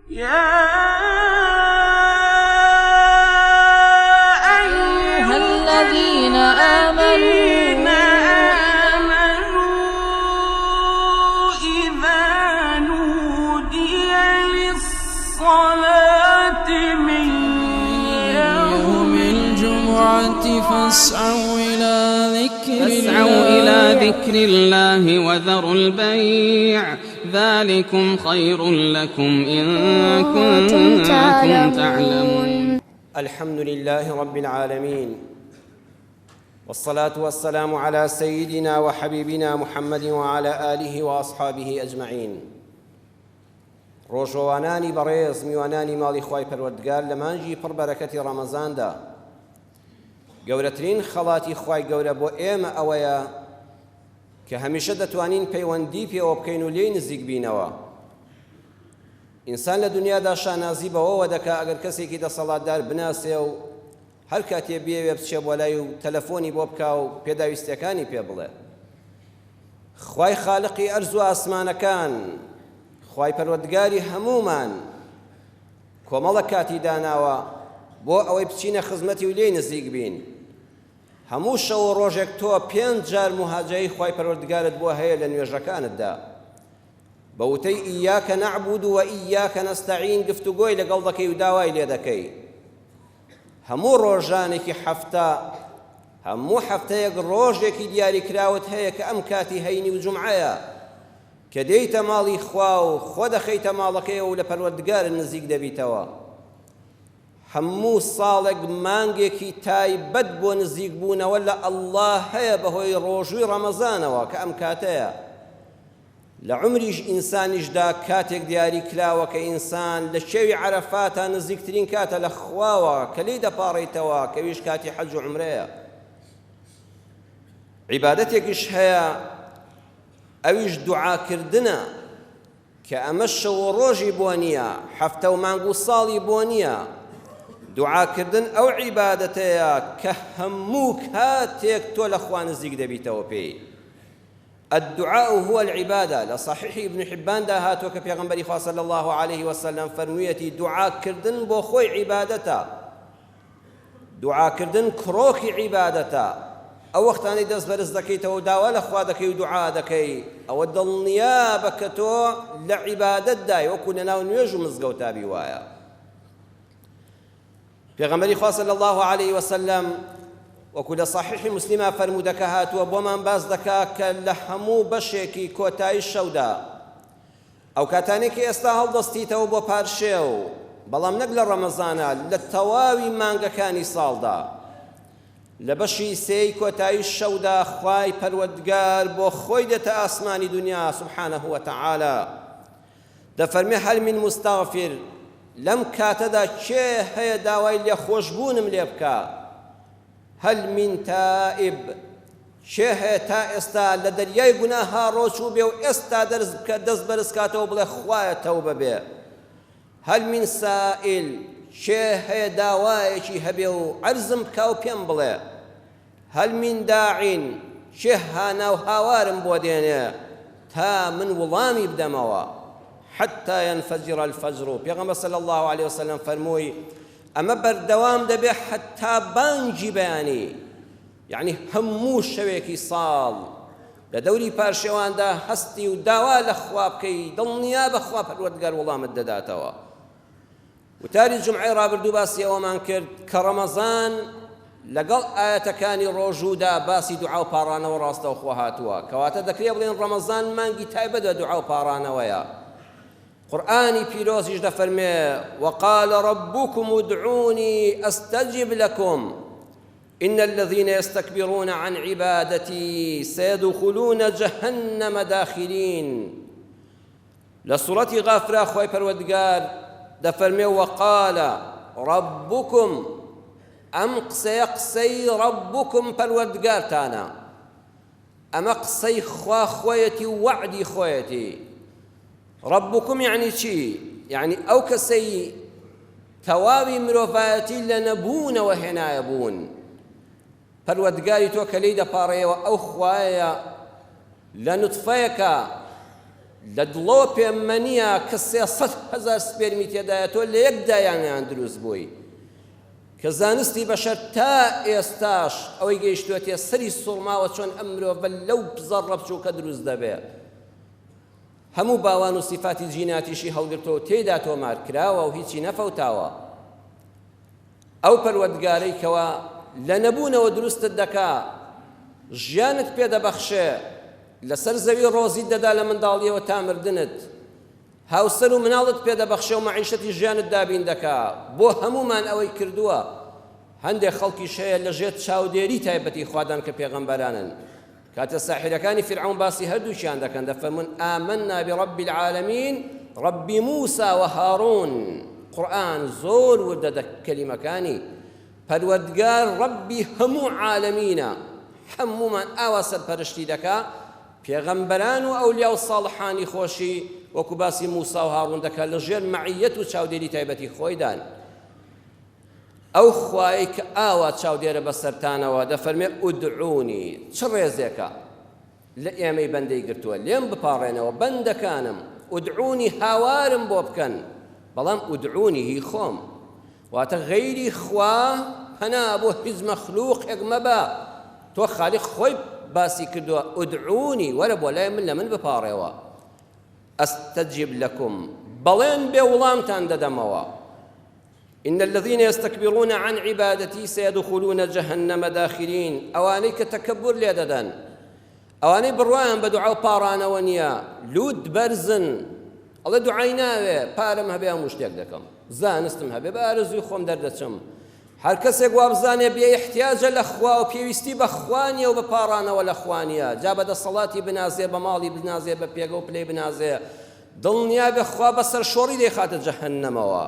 يا أيها الذين آمنوا إذا نودي للصلاة من يوم الجمعة فاسعوا إلى ذكر فاسعوا إلى ذكر الله وذروا البيع ذلكم خير لكم إن كنتم كنتم تعلمون. تعلمون. الحمد لله رب العالمين والصلاة والسلام على سيدنا وحبيبنا محمد وعلى آله وأصحابه أجمعين. ڕۆژەوانانی بەڕێز، میوانانی ماڵی خوای پەروەردگار، لە مانگی پڕ بەرەکەتی ڕەمەزاندا گەورەترین خەڵاتی خوای گەورە بۆ ئێمە ئەوەیە کە هەمیشە دەتوانین پەیوەندی پێوە بکەین و لێی نزیک بینەوە. ئینسان لە دنیادا شانازی بەوەوە دەکا ئەگەر کەسێکی دەسەڵاتدار بناسێ و هەر کاتێ بیەوێ بچێ بۆ لای و تەلەفۆنی بۆ بکا و پێداویستیەکانی پێ بڵێ. خوای خالقی ئەرز و ئاسمانەکان، خوای پەروەردگاری هەموومان، کۆمەڵە کاتی داناوە بۆ ئەوەی بچینە خزمەتی و لێی نزیک بین. هەموو شەو و ڕۆژێک تۆ پێنج جار موهاجەی خوای پەروەردگارت بۆ هەیە لە نوێژەکانتدا. بە وتەی ئیاکە نەعبود و ئیاکە نەستەعین گفتوگۆی لەگەڵ دەکەی و داوای لێ دەکەی. هەموو ڕۆژانێکی هەفتە، هەموو هەفتەیەک ڕۆژێکی دیاریکراوت هەیە کە ئەم کاتی هەینی و جومعەیە کە دێیتە ماڵی خوا و خۆ دەخەیتە ماڵەکەیەوە و لە پەروەردگارت نزیک دەبیتەوە. هەموو ساڵێک مانگێکی تایبەت بۆ نزیکبوونەوە لە اللە هەیە بەهۆی ڕۆژووی ڕەمەزانەوە کە ئەم کاتەیە. لە عومریش ئینسانیشدا کاتێک دیاری کراوە کە ئینسان لە کێوی عەرەفاتا نزیکترین کاتە لە خواوە کە لێی دەپاڕێیتەوە کە ئەویش کاتی حەج و عومرەیە. عیبادەتێکیش هەیە ئەویش دوعاکردنە کە ئەمە شەو و ڕۆژی بۆ نییە، هەفتە و مانگ و ساڵی بۆ نییە. دوعاکردن ئەو عیبادەتەیە کە هەموو کاتێک تۆ لە خوا نزیک دەبیتەوە پێی. الدعاء هو العبادە، لە صحیحی ابن حباندا هاتووە کە پێغەمبەری خوا صلی اللە علیه وسلم فەرموویەتی دوعاکردن بۆ خۆی عیبادەتە، دوعاکردن کرۆکی عیبادەتە، ئەو وەختانەی دەست بەرز دەکەیتەوە و داوا لە خوا دەکەی و دوعا دەکەی ئەوە دڵنیابە کە تۆ لە عیبادەتدای وەکو لەناو نوێژ و مزگەوتا بی وایە. پێغەمبەری خوا صلی اللە علیه وسلم وەکو لە صحیح مسلمە فەرموودەکە هاتووە بۆمان باس دەکا کە لە هەموو بەشێکی کۆتایی شەودا ئەو کاتانەی کە ئێستا هەڵدەستیتەوە بۆ پارشێو بەڵام نەک لە ڕەمەزانە لە تەواوی مانگەکانی ساڵدا لە بەشی سێی کۆتایی شەودا خوای پەروەردگار بۆ خۆی دێتە ئاسمانی دنیا سبحانه وتعالی دەفەرمێ هل من مستغفر، لەم کاتەدا کێ هەیە داوای لێخۆشبوونم لێ بکا؟ هل من تائب، کێ هەیە تا ئێستا لە دەریای گوناها ڕۆچووبێ و ئێستا دەرس بکە دەست بەرز کاتەوە بڵێ خوایە تەوبە بێ؟ هل من سائل، کێ هەیە داوایەکی هەبێ و عەرزم بکا و پێم بڵێ؟ هل من داع، کێ هانا و هاوارم بۆ دێنێ تا من وڵامی بدەمەوە؟ حتی ینفجر الفجر، پێغەمبەر صلی اللە علیە وسلم فەرمووی ئەمە بەردەوام دەبێ حەتا بانگی بەیانی، یەعنی هەموو شەوێکی ساڵ لە دەوری پارشێواندا هەستی و داوا لە خوا بکەی دڵنیابە خوا پەروەردگار وڵامت دەداتەوە. وتاری جومعەی ڕابردوو باسی ئەوەمان کرد کە ڕەمەزان لەگەڵ ئایەتەکانی ڕۆژوودا باسی دوعا و پاڕانەوە ڕاستەوخۆ هاتووە، کەواتە دەکرێ بڵێین ڕەمەزان مانگی تایبەت بە دوعا و پاڕانەوەیە. قورئانی پیرۆزیش دەفەرمێ وقال ربكم ادعوني استجب لكم ان الذين يستكبرون عن عبادتي سيدخلون جهنم داخرين. لە سوڕەتی غافرا خوای پەروەردگار دەفەرمێ وقال ربکم ئەم قسەیە قسەی ربکم پەروەردگارتانە ئەمە قسەی خوا خۆیەتی و وەعدی خۆیەتی ربکم یعنی چی یعنی ئەو کەسەی تەواوی مرۆڤایەتی لە نەبوونەوە هێنایە بوون پەروەردگاری تۆ کە لێی دەپاڕێیەوە ئەو خوایەیە لە نوتفەیەکا. لە دڵۆپێ مەنییە کە 300,000 سپێرمی تێدایە تۆ لە یەک دایانیان دروست بووی. کە زانستی بەشەر تا ئێستاش ئەوەی گەیشتووەتێ سەری سوڕماوە چۆن ئەم مرۆڤە لەو زەڕڕە بچووکە دروست دەبێ. هەموو باوان و سیفاتی جیناتیشی هەڵگرتووە و تێیدا تۆمار کراوە و هیچی نەفەوتاوە. ئەو پەروەردگارەی کەوا لە نەبوونەوە دروستت دەکا، ژیانت پێ دەبەخشێ، لەسەر زەوی ڕۆزیت دەدا لە منداڵییەوە تا مردنت، هاوسەر و مناڵت پێ دەبەخشێ و مەعیشەتی ژیانت دابین دەکا، بۆ هەموومان ئەوەی کردووە. هەندێ خەڵکیش هەیە لەژێر چاودێری تایبەتی خوادان کە پێغەمبەرانن. کاتێ ساحیرەکانی فیرعەون باسی هەردووکیان دەکەن دەفەرموون آمنا برب العالمین رب موسى وهارون. قورئان زۆر وردە دە کەلیمەکانی پەروەردگار ڕەبی هەموو عالەمینە، هەموومان ئاوا سەرپەرشتی دەکا، پێغەمبەران و ئەولیا و ساڵحانی خۆشی وەکو باسی موسا و هاڕون دەکا لە ژێر مەعیەت و چاودێری تایبەتی خۆیدان. ئەو خوایەی کە ئاوا چاودێرە بەسەرتانەوە دەفەرمێ ادعونی، چ ڕێزێکە لە ئێمەی بەندەی گرتووە، لێم بپاڕێنەوە بەندەکانم، ادعونی هاوارم بۆ بکەن، بەڵام ادعونی هی خۆم، واتە غەیری خوا پەنا بۆ هیچ مەخلوقێک مەبە، تۆ خالیق خۆی باسی کردووە ادعونی وەرە بۆ لای من لە من بپاڕێوە، استجب لکم بەڵێن بێ وڵامتان دەدەمەوە. ان الذین یستکبرون عن عبادتی سیدخلون جهنم داخرین، ئەوانەی کە تەکەبور لێ دەدەن، ئەوانەی بڕوایان بە دوعا و پاڕانەوە نییە، لوت بەرزن، ئەڵێ دوعای ناوێ، پارەم هەبێ هەموو شتێک دەکەم، زانستم هەبێ بە ئارەزووی خۆم دەردەچم. هەر کەسێک وابزانێ بێ ئیحتیاجە لە خوا و پێویستی بە خوا نییە و بە پاڕانەوە لە خوا نییە، جا بە دەسەڵاتی بنازێ، بە ماڵی بنازێ، بە پێگە و پلەی بنازێ، دڵنیابە خوا بە سەرشۆڕی دەیخاتە جەهەنەمەوە،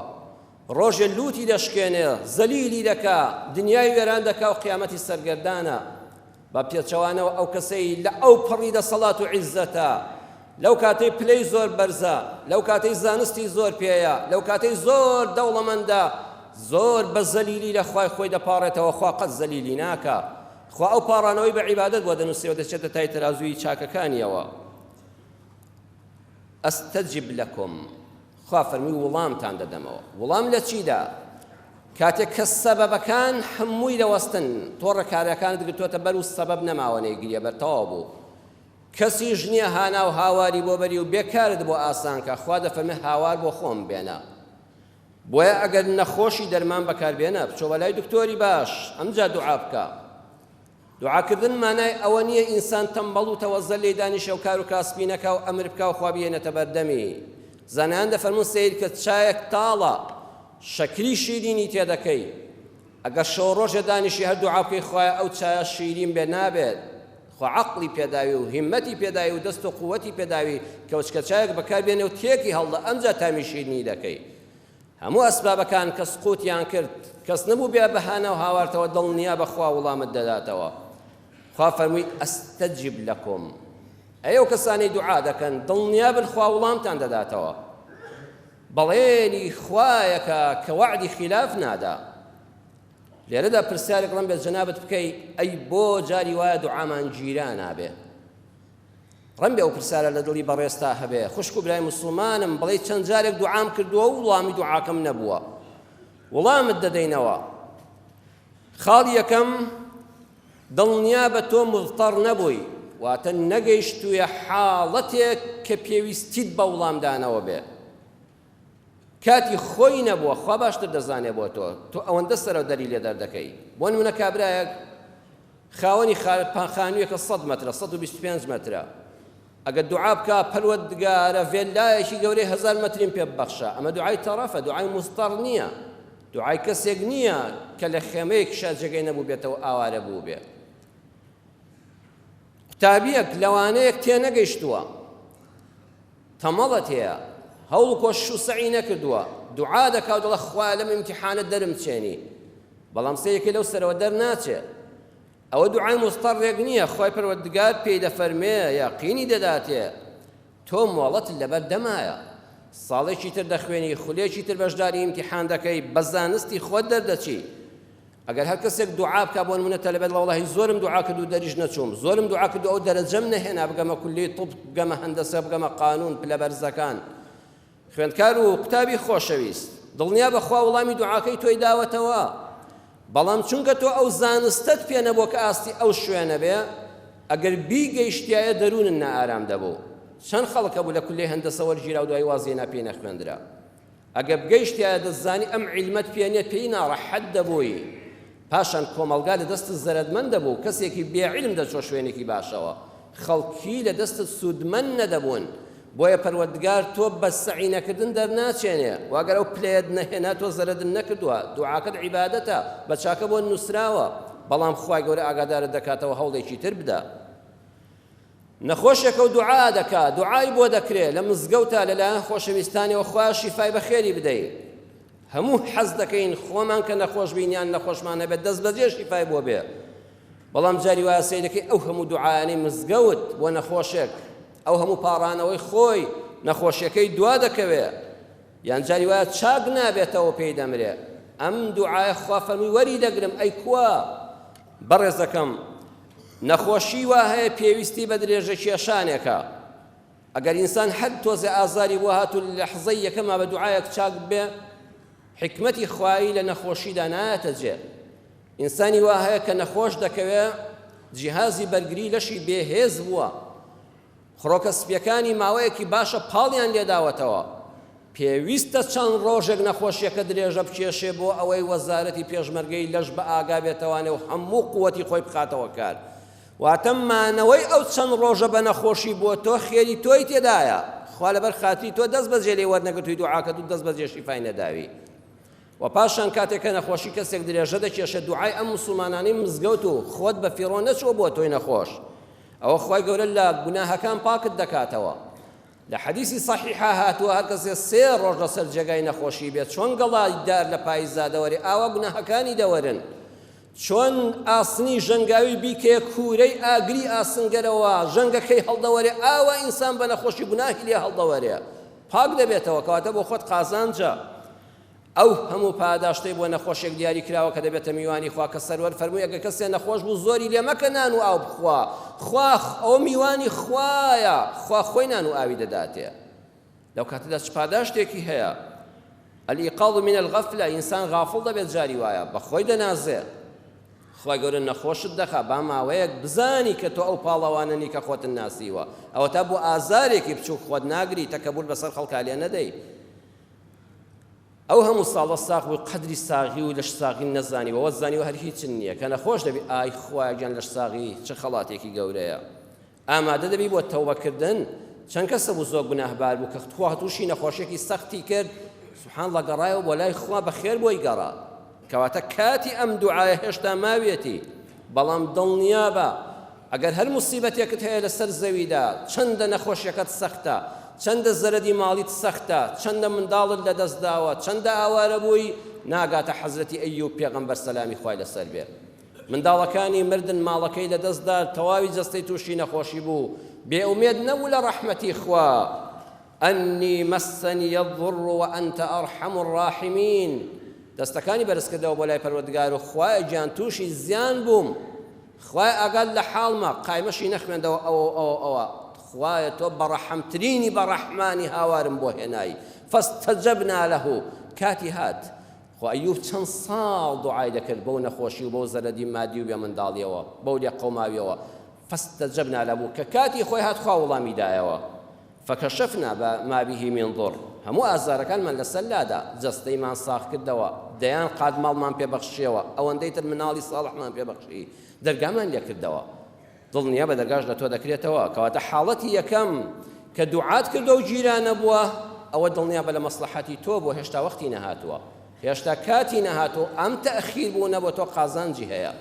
ڕۆژێ لوتی دەشکێنێ، زەلیلی دەکا، دنیای وێران دەکا و قیامەتی سەرگەردانە. بە پێچەوانەوە ئەو کەسەی لە ئەو پەڕی دەسەڵات و عیززەتە، لەو کاتەی پلەی زۆر بەرزە، لەو کاتەی زانستی زۆر پێیە، لەو کاتەی زۆر دەوڵەمەندە، زۆر بە زەلیلی لە خوای خۆی دەپاڕێتەوە، خوا قەت زەلیلی ناکا. خوا ئەو پاڕانەوەی بە عیبادەت بۆ دەنووسێ و دەچێتە تای تەرازووی چاکەکانیەوە. استجب لکم، خوا فەرمووی وڵامتان دەدەمەوە. وڵام لە چیدا؟ کاتێک کە سەبەبەکان هەمووی دەوەستن، تۆ ڕێکارەکانت گرتووەتە بەر و سەبەب نەماوە نەیگریە بەر، تەواو بوو. کەسیش نییە هانا و هاواری بۆ بەری و بێکارت بۆ ئاسان کە، خوا دەفەرمێ هاوار بۆ خۆم بێنە. بۆیە ئەگەر نەخۆشی دەرمان بەکار بێنە، بچۆ بە لای دکتۆری باش، ئەمجا دوعا بکە. دوعاکردن مانای ئەوە نییە ئینسان تەمبەڵ و تەوەزەل لێی دانیشێ و کار و کاسپی نەکا و ئەمر بکا و خوا بیهێنێتە بەردەمی. زانایان دەفەرموون سەیر کە چایەک تاڵە، شەکری شیرینی تێدەکەی، ئەگەر شەو ڕۆژێ دانیشی هەر دوعا بکەی خوایە ئەو چایە شیرین بێ نابێت، خوا عەقڵی پێداوی و هیممەتی پێداوی و دەست و قووەتی پێداوی کەوچکە چایەک بەکار بێنێ و تێکی هەڵدە ئەمجا تامی شیرینی دەکەی. هەموو ئەسبابەکان کە سقوتیان کرد کەس نەبوو بێ بە هانا و هاوارتەوە دڵنیا بە خوا وڵامت دەداتەوە. خوا فەرمووی ئەستەجیب لەکم، ئەی ئەو کەسانەی دوعا دەکەن دڵنیا بن خوا وڵامتان دەداتەوە. بەڵێنی خوایەکە کە وەعدی خیلاف نادا. لێرەدا پرسیارێک ڕەنگە جەنابت بکەی ئەی بۆ جاری وایە دوعامان گیرا نابێ؟ ڕەنبێ ئەو پرسیارە لە دڵی بەڕێزتا هەبێ، خوشک و برای موسڵمانم بڵێی چەند جارێک دوعام کردووە و وڵامی دوعاکەم نەبووە. وڵامت دەدەینەوە. خاڵی یەکەم، دڵنیابە تۆ مضطر نەبووی، واتە نەگەیشتوویە حاڵەتێک کە پێویستیت بە وڵامدانەوە بێ. کاتی خۆی نەبووە، خوا باشتر دەزانێ بۆ تۆ، تۆ ئەوەندە سەرەو دەری لێ دەردەکەی. بۆ نمونە کابرایەک خاوەنی خانوویەکە 100 مەترە، 125 مەترە. ئەگەر دوعا بکا پەروەردگارە ڤێلایەکی گەورەی 1000 مەتریم پێ ببەخشە، ئەمە دوعای تەڕەفە، دوعای مزتەڕ نییە، دوعای کەسێک نییە کە لە خێمەیەکیشا جێگەی نەبووبێتەوە ئاوارە بووبێ. قوتابییەک لەوانەیەک تێنەگەیشتووە، تەمەڵت هەیە، هەوڵ و کۆشش و سەعی نەکردووە، دوعا دەکا و دەڵێ خوایە لەم ئیمتیحانە دەرمچێنی، بەڵام سەیرکەی لەو سەرەوە دەرناچێ. ئەوە دوعای موزتەڕێک نییە، خوای پەروەردگار پێی دەفەرمێ، یەقینی دەداتێ، تۆ مۆڵەتت لەبەر دەمایە، ساڵێکی تر دەخوێنی، خولێکی تر بەشداری ئیمتیحان دەکەی، بە زانستی خۆت دەردەچی. ئەگەر هەر کەسێک دوعا بکا بۆ نمونە تەلەبێت وەڵاهی زۆرم دوعا کرد و دەریش نەچووم زۆرم دوعا کرد و ئەو دەرەجەم نەهێنا بگەمە کولی طب بگەمە هەندەسە بگەمە قانون پلە بەرزەکان خوێندکار و قوتابی خۆشەویست دڵنیا بەخوا وەڵامی دوعاکەی تۆی داوەتەوە بەڵام چونکە تۆ ئەو زانستەت پێ نەبووە کە ئاستی ئەو شوێنە بێ ئەگەر بیگەیشتایە دەروونت نائارام دەبوو چەند خەڵک هەبوو لە کولیەی هەندەسە وەرگیرا و دوای وازی هێنا پێی نەخوێندرا ئەگەر بگەیشتایە دەتزانی ئەم عیلمەت پێ نیە پێی ناڕەحەت دەبووی پاشان کۆمەڵگا لە دەستت زەرەدمەند دەبوو کەسێکی بێ عیلم دەچوە شوێنێکی باشەوە خەڵکی لە دەستت سوودمەند نەدەبوون بۆیە پەروەردگار تۆ بە سەعی نەکردن دەرناچێنێ واگەر ئەو پلەیەت نەهێنا تۆ زەرەدت نەکردووە دوعاکەت عیبادەتە بە چاکە بۆ نووسراوە بەڵام خوای گەورە ئاگادارت دەکاتەوە هەوڵێکی تر بدە نەخۆشێکە و دوعا دەکا دوعای بۆ دەکرێ لە مزگەوتا لەلایەن خۆشەویستانیەوە خوا شیفای بەخێری بدەی هەموو حەز دەکەین خۆمان کە نەخۆش بین یان نەخۆشمان هەبێت دەست بەجێ شیفای بۆ بێ بەڵام جاری وایە سەیرەکەی ئەو هەموو دوعایانەی مزگەوت بۆ نەخۆشێک ئەو هەموو پاڕانەوەی خۆی نەخۆشیەکەی دوا دەکەوێ یان جاری وایە چاک نابێتەوە پێی دەمرێ ئەم دوعایە خوا فەرمووی وەری دەگرم ئەی کوا بەڕێزەکەم نەخۆشی وا هەیە پێویستی بە درێژە کێشانێکە ئەگەر ئینسان هەر تۆزێ ئازاری بۆ هات و لەحزەی یەکەما بە دوعایەک چاک بێ حیکمەتی خوایی لە نەخۆشیدا نایەتە جێ ئینسانی وا هەیە کە نەخۆش دەکەوێ جیهازی بەرگری لەشی بێهێز بووە خڕۆکە سپیەکانی ماوەیەکی باشە پاڵیان لێداوەتەوە، پێویستە چەند ڕۆژێک نەخۆشیەکە درێژە بکێشێ بۆ ئەوەی وەزارەتی پێشمەرگەی لەش بە ئاگا بێتەوانێ و هەموو قوتی خۆی بخاتەوە کار. واتە مانەوەی ئەو چەند ڕۆژە بە نەخۆشی بۆ تۆ خێری تۆی تێدایە، خوا لەبەر خاتری تۆ دەست بەجێ لێی وەرنەگرتووی دوعاکەت و دەست بەجێ شیفای نەداوی. وە پاشان کاتێک کە نەخۆشی کەسێک درێژە دەکێشێت دوعای ئەم موسڵمانانەی مزگەوت و خۆت بە فیڕۆ نەچووە بۆ تۆی نەخۆش ئەوە خوای گەورە لە گوناهەکان پاکت دەکاتەوە لە حەدیسی صحیحا هاتووە هەر کەسێ سێ ڕۆژ لەسەر جێگای نەخۆشی بێت چۆن گەڵای دار لە پاییزدا دەوەرێ ئاوا گوناهەکانی دەوەرن چۆن ئاسنی ژەنگاوی بیکەیە کوورەی ئاگری ئاسنگەرەوە ژەنگەکەی هەڵدەوەرێ ئاوا ئینسان بە نەخۆشی گوناهی لێ هەڵدەوەرێ پاک دەبێتەوە کەواتە بۆ خۆت قازانجە ئەو هەموو پاداشتەی بۆ نەخۆشێک دیاری کراوە کە دەبێتە میوانی خوا کە سەروەر فەرمووی ئەگەر کەسێ نەخۆش بوو زۆری لێ مەکە نان و ئاو بخوا خوا ئەوە میوانی خوایە خوا خۆی نان و ئاوی دەداتێ لەو کاتەدا چ پاداشتێکی هەیە الإيقاظ من الغفلة ئینسان غافڵ دەبێت جاری وایە بە خۆی دەنازێ خوای گەورە نەخۆشت دەخا با ماوەیەک بزانی کە تۆ ئەو پاڵەوانە نی کە خۆتن ناسیوە ئەوەتا بۆ ئازارێکی بچووک خۆت ناگری تەکەبور بەسەر خەڵکا لێ نەدەی ئەو هەموو ساڵە ساغ بووی قەدری ساغی و لەش ساغی نەزانیوە وەت زانیوە هەر هیچن نییە کە نەخۆش دەبی ئای خوایە گیان لەش ساغی چ خەڵاتێکی گەورەیە ئامادە دەبی بۆ تەوبەکردن چەند کەسە بوو زۆر گوناهبار بوو کە خوا تووشی نەخۆشیەکی سەختی کرد سبحان الله گەڕایەوە بۆ لای خوا بەخێر بۆی گەڕا کەواتە کاتی ئەم دوعایە هێشتا ماویەتی بەڵام دڵنیابە ئەگەر هەر موسیبەتێکت هەیە لەسەر زەویدا، چەندە نەخۆشیەکەت سەختە، چەندە زەرەدی ماڵیت سەختە، چەندە منداڵت لەدەست داوە، چەندە ئاوارە بووی، ناگاتە حەزرەتی ئەیوب پێغەمبەر سەلامی خوای لەسەر بێ. منداڵەکانی مردن، ماڵەکەی لەدەست دا، تەواوی جەستەی تووشی نەخۆشی بوو، بێ ئومێد نەبوو لە ڕەحمەتی خوا. انی مسنی الضر وانت ارحم الراحمین دەستەکانی بەرزکردەوە بۆ لای پەروەردگار و خوایە گیان تووشی زیان بووم خوایە ئاگات لە حاڵمە قایمەشی نەخوێندەوە ئەوە و ئەوە ئەوە خوایە تۆ بەڕەحمترینی بەڕەحمانی هاوارم بۆ هێنای فاستجبنا له کاتی هات خۆ ئەیوب چەند ساڵ دوعای دەکرد بەو نەخۆشی و بەو زەرەدی مادی و بێ منداڵیەوە بەو لێقەوماویەوە فاستجبنا له کە کاتی خۆی هات خوا وڵامی دایەوە فکشفنا ما به من ضر هەموو ئازارەکانمان لەسەر لادا، جەستەیمان ساغ کردەوە، دەیان قات ماڵمان پێ بەخشیەوە، ئەوەندەی تر مناڵی ساڵحمان پێ بەخشی، دەرگامان لێ کردەوە. دڵنیابە دەرگاش لە تۆ دەکرێتەوە. کەواتە حاڵەتی یەکەم کە دوعات کردووە و گیرا نەبووە، ئەوە دڵنیابە لە مەسڵەحەتی تۆ بووە، هێشتا وەختی نەهاتووە، هێشتا کاتی نەهاتووە و ئەم تەئخیر بوونە بۆ تۆ قازانجی هەیە.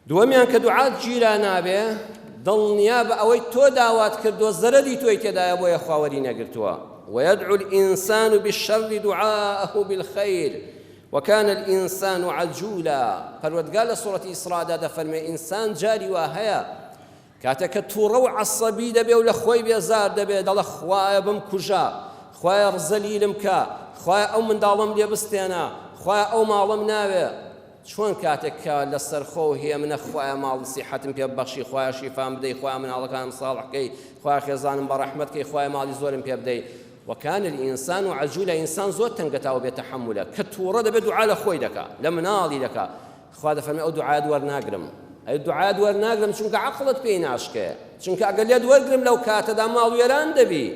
دووەمیان کە دوعات گیرا نابێ دڵنیابە ئەوەی تۆ داوات کردووە زەرەری تۆی تێدایە بۆیە خوا وەری نەگرتووە ويدعو الإنسان بالشر دعاءه بالخير وكان الإنسان عجولا پەروەردگار لە سوڕەتی ئیسرادا دەفەرمێ ئینسان جاری وا هەیە کاتێک کە تووڕە و عەسەبی دەبێ و لە خۆی بێزار دەبێ دەڵێ خوایە بمکوژە خوایە ڕزەلیلم کە خوایە ئەو منداڵم لێ بستێنە خوایە ئەو ماڵم ناوێ. چۆن کاتێک کە لەسەرخۆ و هێمنە خوایە ماڵ سیحەتم پێ ببەخشی خوایە شیفام بدەی خوایە مناڵەکانم ساڵح کەی خوایە خێزانم بە ڕەحمەت کەی خوایە ماڵی زۆرم پێ بدەی وکان الانسان عجولا ئینسان زۆر تەنگەتاو بێ تەحەمولە کە تووڕە دەبێت دوعا لە خۆی دەکا لە مناڵی دەکا خوا دەفەرمێ ئەو دوعایەت وەرناگرم ئەی دوعایەت وەرناگرم چونکە عەقڵت پێی ناشکێ چونکە ئەگەر لێت وەرگرم لەو کاتەدا ماڵ وێران دەبی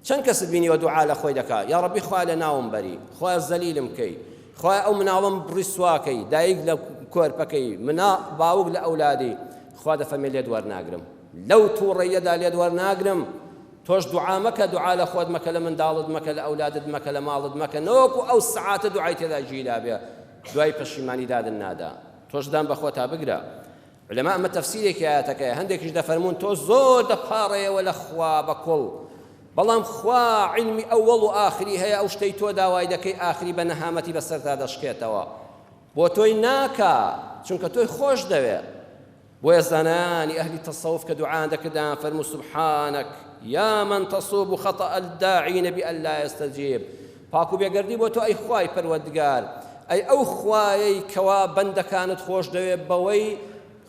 چەند کەست بینیوە دوعا لە خۆی دەکا یاڕەبی خوایە لە ناوم بەری خوایە زەلیلم کەی خوایە ئەو مناڵم ڕیسواکەی دایک لە کۆرپەکەی منا باوک لە ئەولادی خوا دەفەرمێ لێت وەرناگرم لەو تووڕەیەدا لێت وەرناگرم تۆش دوعا مەکە دوعا لە خۆت مەکە لە منداڵت مەکە لە ئەولادت مەکە لە ماڵت مەکە نەوەکو ئەو سەعاتە دوعای تێدا گیرا بێ دوای پەشیمانی دادن نادا تۆش دان بە خۆتا بگرە علماء ئەمە تەفسیرێکی ئایەتەکەیە هەندێکیش دەفەرموون تۆ زۆر دەپاڕێیەوە لە خوا بە کوڵ بەڵام خوا عیلمی ئەوەڵ و ئاخری هەیە ئەو شتەی تۆ داوای دەکەی ئاخری بە نەهامەتی بەسەرتا دەشکێتەوە بۆ تۆی ناکا چونکە تۆی خۆش دەوێ بۆیە زانایانی ئەهلی تەسەوف کە دوعایان دەکرد دەیان فەرموو سبحانك یا من تصوب خطأ الداعین بأن لا يستجيب پاک و بێگەردی بۆ تۆ ئەی خوای پەروەردگار، ئەی ئەو خوایەی کەوا بەندەکانت خۆش دەوێ بەوەی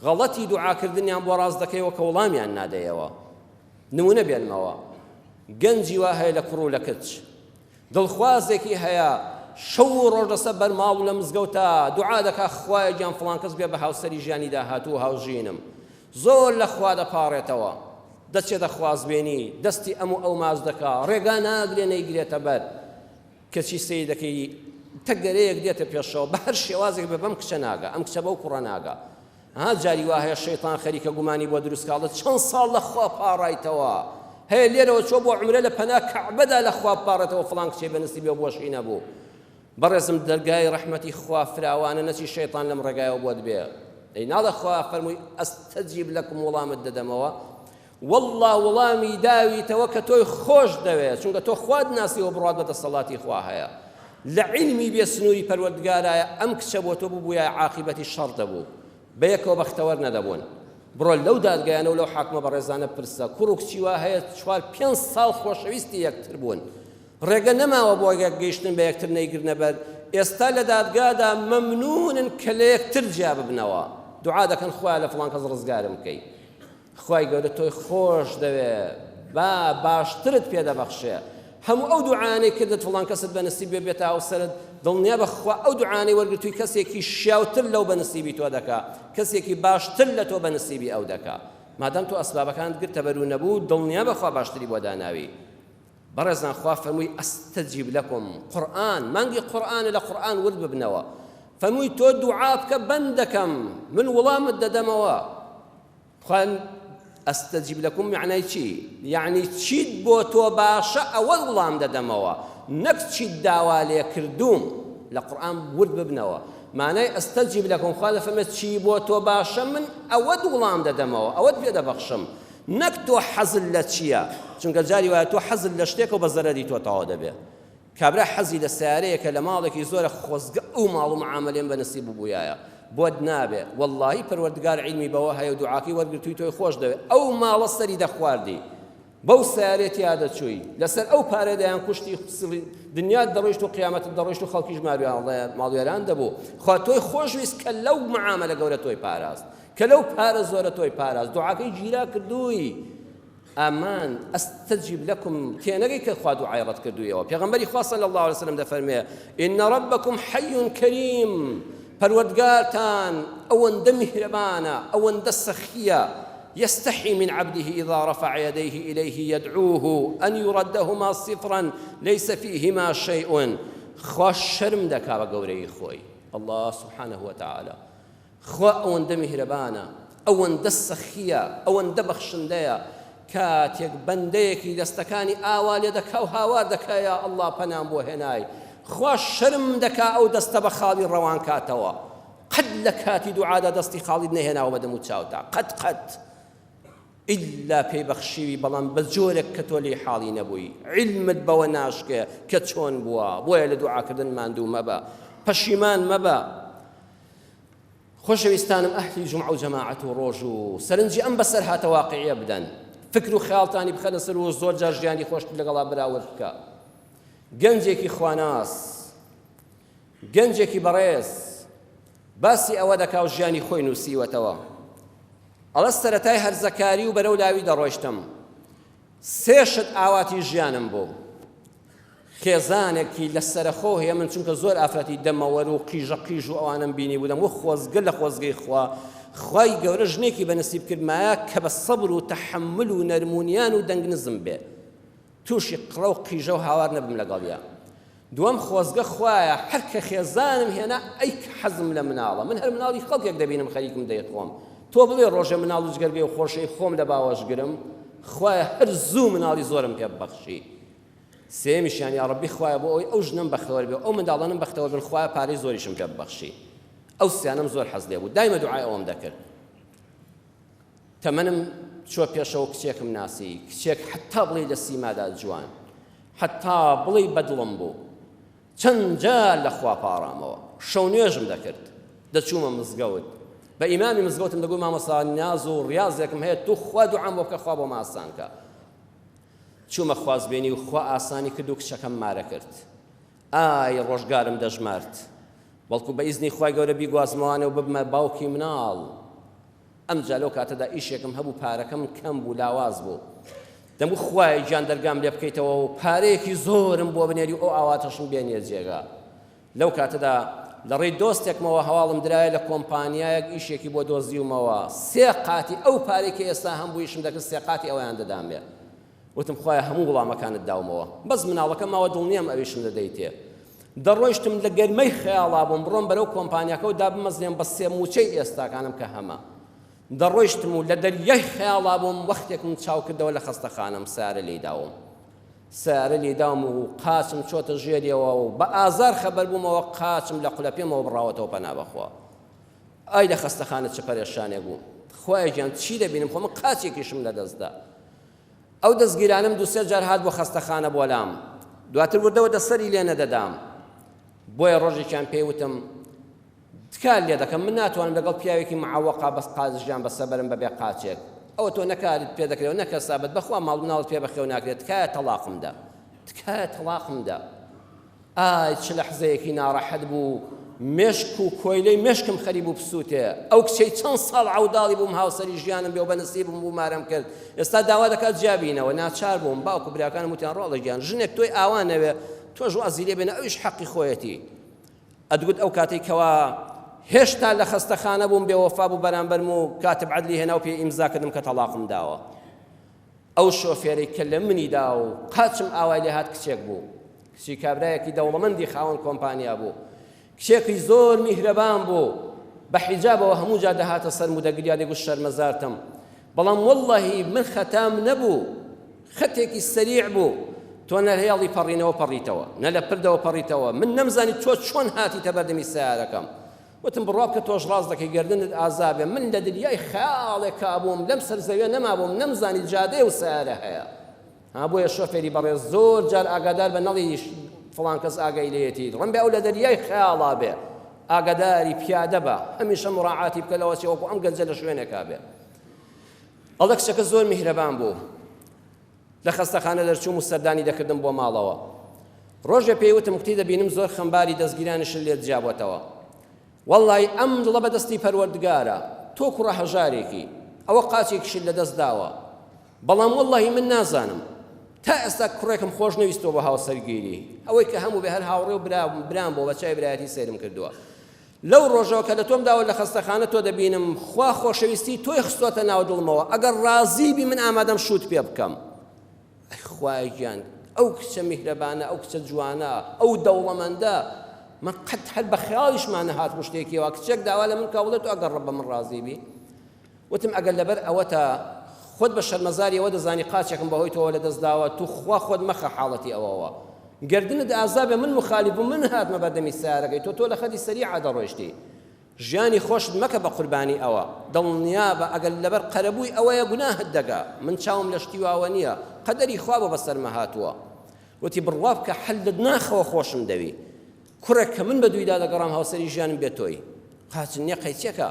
غەڵەتی دوعاکردنیان بۆ ڕاست دەکەیەوە کە وەڵامیان نادەیەوە. نمونە بێنمەوە، گەنجی وا هەیە لە کوڕ و لە کچ، دڵخوازێکی هەیە شەو و ڕۆژ لەسەر بەر ماڵ و لە مزگەوتا دوعا دەکا خوایە گیان فڵان کەس بێ بە هاوسەری ژیانی داهاتوو و هاوژینم، زۆر لە خوا دەپاڕێتەوە، دەچێتە خوازبێنی، دەستی ئەم و ئەو ماچ دەکا، ڕێگا ناگرێ نەیگرێتە بەر، کەچی سەیر دەکەی تەگەرەیەک دێتە پێشەوە، بە هەر شێوازێک بێ بەم کچە ناگا، ئەم کچە بەو کوڕە ناگا. ها جاری وا هەیە شەیتان خەریکە گومانی بۆ دروست کا، ئەڵێ چەند ساڵ لە خوا پاڕایتەوە، هەیە لێرەوە چووە بۆ عومرە لە پەنا کەعبەدا لە خوا بپاڕێتەوە فڵان کچەی بە نسیبێ و بۆشی نەبوو. بەڕێزم دەرگای ڕەحمەتی خوا فراوانە نەچی شەیتان لەم ڕێگایەوە بۆت بێ ئەی ناڵێ خوا فەرمووی ئەستەجیب لەکم وڵامت دەدەمەوە واللە وڵامی داویتەوە کە تۆی خۆش دەوێ چونکە تۆ خوات ناسیوە بڕوات بە دەسەڵاتی خوا هەیە لە عیلمی بێ سنووری پەروەردگارایە ئەم کچە بۆ تۆ ببوویە عاقیبەتی شەڕ دەبوو بەیەکەوە بەختەوەر نەدەبوون بڕۆ لەو دادگایانە و لەو حاکمە بەڕێزانە پرسە کوڕ و کچی وا هەیە چوار پێنج ساڵ خۆشەویستی یەکتر بوون ڕێگە نەماوە بۆ گەیشتن بە یەکتر نەیگرنە بەر، ئێستا لە دادگادا مەمنونن کە لە یەکتر جیا ببنەوە، دوعا دەکەن خوایە لە فڵان کەس ڕزگارم بکەی. خوای گەورە تۆی خۆش دەوێ با باشترت پێ دەبەخشێ. هەموو ئەو دوعایانەی کردت فڵان کەست بە نسیب بێ بێتە هاوسەرت، دڵنیابە خوا ئەو دوعایانەی وەرگرتووی کەسێکی شیاوتر لەو بە نسیبی تۆ دەکا، کەسێکی باشتر لە تۆ بە نسیبی ئەو دەکا. مادام تۆ ئەسبابەکانت گرتە بەر و نەبوو، دڵنیابە خوا باشتری بۆ داناوی. بەڕێزان خوا فەرمووی استجب لکم قورئان مانگی قورئانە لە قورئان ورد ببنەوە فەرمووی تۆ دوعا بکە بەندەکەم من وڵامت دەدەمەوە خوا استجب لکم معنای چی یعنی چیت بۆ تۆ باشە ئەوە وڵام دەدەمەوە نەک چیت داوا لێ کردووم لە قورئان ورد ببنەوە معنای استجب لکم خوا دەفەرمێت چی بۆ تۆ باشە من ئەوەت وڵام دەدەمەوە ئەوەت پێ دەبەخشم نەک تۆ حەزت لە چیە چونکە جاری وایە تۆ حەزت لە شتێکە و بە زەرەری تۆ تەواو دەبێ کابرا حەزی لە سیارەیەکە لە ماڵێکی زۆرە خۆزگە ئەو ماڵ و معامەلەیەم بە نسیب ببوویایە بۆت نابێ وەڵڵاهی پەروەردگار عیلمی بەوە هەیە و دوعاکەی وەرگرتووی تۆی خۆش دەوێ ئەو ماڵە سەری دەخواردی بەو سیارەیە تیا دەچووی لەسەر ئەو پارە دەیان کوشتی دنیات دەڕۆیشت و قیامەتت دەڕۆیشت و خەڵکیش ماڵوێران دەبوو خوا تۆی خۆشویست کە لەو معامەلە گەورە تۆی پاراست کە لەو پارە زۆرە تۆی پاراست دوعاکەی گیرا کردووی ئامان استجب لكم تێنەگەی کە خوا دوعای ڕەت کردوویەوە پێغەمبەری خوا صلی الله علیه وسلم دەفەرمێ ان ربکم حی کریم پەروەردگارتان ئەوەندە میهرەبانە ئەوەندە سەخیە يستحي من عبده إذا رفع يديه إليه يدعوه أن يردهما صفرا ليس فيهما شيء خوا شەرم دەکا بە گەورەی خۆی الله سبحانه وتعالى خوا ئەوەندە میهرەبانە، ئەوەندە سەخییە، ئەوەندە بەخشندەیە، کاتێک بەندەیەکی دەستەکانی ئاوا لێ دەکا و هاوار دەکا یا اللە پەنام بۆ هێنای، خوا شەرم دەکا ئەو دەستە بە خاڵی ڕەوان کاتەوە. قەت لە کاتی دوعادا دەستی خاڵیت نەهێناوە بە دەم و چاوتا، قەت قەت. ئیلا پێی بەخشیوی بەڵام بە جۆرێک کە تۆ لێی حاڵی نەبووی، عیلمت بەوە ناشکێ کە چۆن بووە، بۆیە لە دوعاکردن ماندوو مەبە، پەشیمان مەبە. خۆشەویستانم ئەهلی جومعە و جەماعەت و ڕۆژ و سەرنجی ئەم بەسەرهاتە واقعیە بدەن فکر و خەیاڵتانی بخەنە سەر و زۆر جار ژیانی خۆشت لەگەڵا بەراورد بکە گەنجێکی خواناس گەنجێکی بەڕێز باسی ئەوە دەکا و ژیانی خۆی نووسیوەتەوە ئەڵێ سەرەتای هەرزەکاری و بەرەو لاوی دەڕۆیشتم سێ شت ئاواتی ژیانم بوو خێزانێکی لەسەرەخۆ هەیە من چونکە زۆر ئافرەتی دەمەوەر و قیژە قیژ و ئەوانم بینی بوو دەم خۆزگە لە خۆزگەی خوا خوای گەورە ژنێکی بە نسیب کردمایە کە بە سەبر و تەحەمول و نەرمونیان و دەنگ نزم بێ تووشی قڕە و قیژە و هاوار نەبم لەگەڵیا. دووەم خۆزگە خوایە هەر کە خێزانم هێنا ئەی کە حەزم لە مناڵە من هەر مناڵی خەڵکێک دەبینم خەریکم دەیخۆم تۆ بڵێ ڕۆژێ مناڵ و جگەر بێ و خۆشەی خۆم لە باوەش گرم خوایە هەر زوو مناڵی زۆرم پێ ببەخشی سێمیشیان یا ڕەبی خوایە بۆ ئەوەی ئەو ژنەم بەختەوەر بێ و ئەو منداڵانم بەختەوەر بن خوایە پارەی زۆریشم پێ ببەخشی ئەو سیانەم زۆر حەز لێ بوو دایمە دوعای ئەوەم دەکرد تەمەنم چوە پێشەوە کچێکم ناسی کچێک حەتا بڵێی لە سیمادا جوان حەتا بڵێی بەدڵم بوو چەند جار لە خوا پاڕامەوە شەو نوێژم دەکرد دەچوومە مزگەوت بە ئیمامی مزگەوتم دەگوت مامۆستا نیاز و ڕیازێکم هەیە تو خوا دوعام بۆ بکە خوا بۆم ئاسان کە چوومە خوازبێنی و خوا ئاسانی کرد و کچەکەم مارە کرد ئای ڕۆژگارم دەژمارد بەڵکو بە ئیزنی خوای گەورە بیگوازمەوانێ و ببمە باوکی مناڵ ئەمجا لەو کاتەدا ئیشێکم هەبوو پارەکەم کەم بوو لاواز بوو دەمگوت خوایە گیان دەرگام لێ بکەیتەوە و پارەیەکی زۆرم بۆ بنێری و ئەو ئاواتەشم بێنیە جێگا لەو کاتەدا لە ڕێی دۆستێکمەوە هەواڵم درایە لە کۆمپانیایەک ئیشێکی بۆ دۆزیومەوە سێ قاتی ئەو پارەی کە ئێستا هەم بوو ئیشم دەکرد سێ قاتی ئەویان دەدامێ وتم خوایە هەموو وڵامەکانت داومەوە بەس مناڵەکەم ماوە دڵنیام ئەویشم دەدەیتێ دەڕۆیشتم لە گەرمەی خەیاڵا بووم بڕۆم بەرەو کۆمپانیاکە و دابمەزرێم بە سێ مووچەی ئێستاکانم کە هەمە دەڕۆیشتم و لە دەریای خەیاڵا بووم وەختێکم چاو کردەوە لە خەستەخانەم سارە لێی داوم سارە لێی داوم و قاچم چۆتە ژێریەوە و بە ئازار خەبەر بوومەوە قاچم لە قولەپێمەوە بڕاوەتەوە پەنا بەخوا ئای لە خەستەخانە چ پەرێشانێک بوو خوایە گیان چی دەبینم خۆ من قاچێکیشم لەدەستدا ئەو دەستگیرانەم دوو سێ جار هات بۆ خەستەخانە بۆ لام دواتر وردە وردە سەری لێ نەدەدام بۆیە ڕۆژێکیان پێی وتم تکات لێ دەکەم من ناتوانم لەگەڵ پیاوێکی معەوەقا بەس قاچ ژیان بەسە بەرم بەبێ قاچێک ئەوە تۆ نەکارت پێ دەکرێت و نەکەسابەت بەخوا ماڵ مناڵت پێ بەخێو ناکرێت تکایە تەڵاقم دە تکایە تەڵاقم دە ئای چ لەحزەیەکی ناڕەحەت بوو مێشک و کۆیلەی مێشکم خەری بوو بسووتێ ئەو کچەی چەند ساڵ عەوداڵی بووم هاوسەری ژیانم بێ و بە نسیبم بوو مارەم کرد ئێستا داوا دەکات جیابینەوە ناچار بووم باوک و براکانم وتیان ڕۆڵە گیان ژنێک تۆی ئاوا نەوێ تۆش وازی لێ بێنە ئەویش حەقی خۆیەتی ئەدگوت ئەو کاتەی کەوا هێشتا لە خەستەخانە بووم بێوەفا بوو بەرامبەرم و کاتب عەدلی هێنا و پێ ئیمزا کردم کە تەڵاقم داوە ئەو شۆفێرەی کە لە منی دا و قاچم ئاوای لێ هات کچێک بوو. کچی کابرایەکی دەوڵەمەندی خاوەن کۆمپانیا بوو. کچێکی زۆر میهرەبان بوو. بە حیجابەوە هەموو جار دەهاتە سەرم و دەگریا دەیگوت شەرمەزارتم. بەڵام وەڵڵاهی من خەتام نەبوو. خەتێکی سەریع بوو. تۆ نە هێڵی پەڕینەوە پەڕیتەوە، نە لە پردەوە پەڕیتەوە. من نەمزانی تۆ چۆن هاتیتە بەردەمی سەیارەکەم. وتم بڕوا بکە تۆش ڕاست دەکەی گەردنت ئازا بێ من لە دنیای خەیاڵێکا بووم لەم سەر زەویە نەمابووم نەمزانی جادەیە و سەیارە هەیە ها بۆیە شۆفێری بەڕێز زۆر جار ئاگادار بە نەڵی فڵان کەس ئاگای لێیەتی ڕەنبێ ئەو لە دەریای خەیاڵا بێ ئاگاداری پیادە بە هەمیشە مراعاتی بکە لەوە چێ وەکو ئەم گەنجە لە شوێنێکا بێ ئەڵێ کچەکە زۆر میهرەبان بوو لە خەستەخانە دەرچووم و سەردانی دەکردم بۆ ماڵەوە. ڕۆژێ پێی وتم کوتی دەبینم زۆر خەمباری دەستگیرانیشت لێت جیابۆتەوە. وەڵڵاهی ئەم دڵە بە دەستی پەروەردگارە، تۆ کوڕە هەژارێکی، ئەوە قاچێکیشت لە دەست داوە. بەڵام وەڵڵاهی من نازانم. تا ئێستا کوڕێکم خۆش نەویستووە بۆ هاوسەرگیری. ئەوەی کە هەموو بێ هەر هاوڕێ و برام بووە بە چاوی برایەتی سەیرم کردووە. لەو ڕۆژەوە کە لە تۆم داوە لە خەستەخانە تۆ دەبینم خوا خۆشەویستی تۆی خستۆتە ناو دڵمەوە ئەگەر ڕازی بی من ئامادەم شووت پێ بکەم ئەی خوایە گیان ئەو کچە میهرەبانە ئەو کچە جوانە ئەو دەوڵەمەندە من قەت هەر بە خەیاڵیشمان نەهات بوو شتێکی وا کچێک داوا لە من کا بڵێ تۆ ئەگەر ڕەب بە من ڕازی بی وتم ئەگەر لەبەر ئەوەتە خۆت بە شەرمەزاری ئەوە دەزانی قاچێکم بەهۆی تۆوە لەدەست داوە توخوا خۆت مەخە حاڵەتی ئەوەوە گەردنت ئازا بێ من مخالف بووم من هاتمە بەردەمی سەیارەکەی تۆ تۆ لە خەتی سەریعا دەڕۆیشتی ژیانی خۆشت مەکە بە قوربانی ئەوە دڵنیابە ئەگەر لەبەر قەرەبووی ئەوەیە گوناهت دەگا من چاوم لە شتی واوە نییە قەدەری خوا بۆ بەسەرمە هاتووە وتی بڕوا بکە حەل لە ناخەوە خۆشم دەوی کوڕێک کە من بە دوویدا دەگەڕام هاوسەری ژیانم بێ تۆی قاچ نییە قەیچێکە